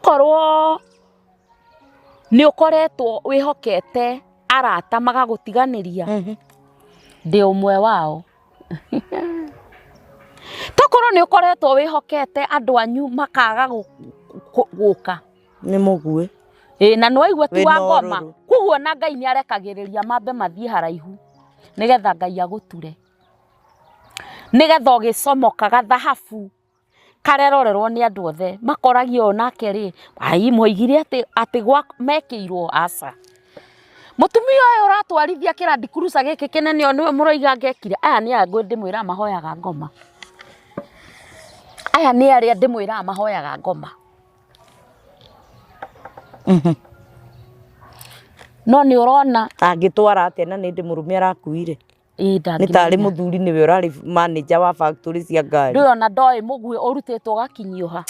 Tokorwo nĩ ũkoretwo wĩhokete arata magagũtiganĩria, ndĩ ũmwe wao. Tokorwo nĩ ũkoretwo wĩhokete andũ anyu makaga gũka. Nĩ mũguĩ. Ĩĩ na nĩwaigua ti Wĩna wa ngoma. ũrũrũ. Koguo na Ngai nĩ arekagĩrĩria mambe mathiĩ haraihu nĩgetha Ngai agũture. Nĩgetha ũgĩcomoka gathahabu karerorerwo nĩ andũ othe makoragia ũyũ nake rĩ, ai mwaigire atĩ atĩ gwa mekĩirwo aca. Mũtumia ũyũ ũratwarithia kĩ Land Cruiser gĩkĩ kĩnene ũyũ nĩwe mũroiga ngekire, aya nĩ aya ndĩmwĩraga mahoyaga ngoma. Aya nĩ arĩa ndĩmwĩraga mahoyaga ngoma. No nĩ ũrona Angĩtwara atĩa na nĩ ndĩ mũrũme arakuire? Ĩĩ Nĩ tarĩ ndangĩmenya. mũthuri nĩwe ũrarĩ manager wa factory cia ngari. Ndũĩ ona ndoĩ mũguĩ ũrutĩtwo ũgakinyio ha.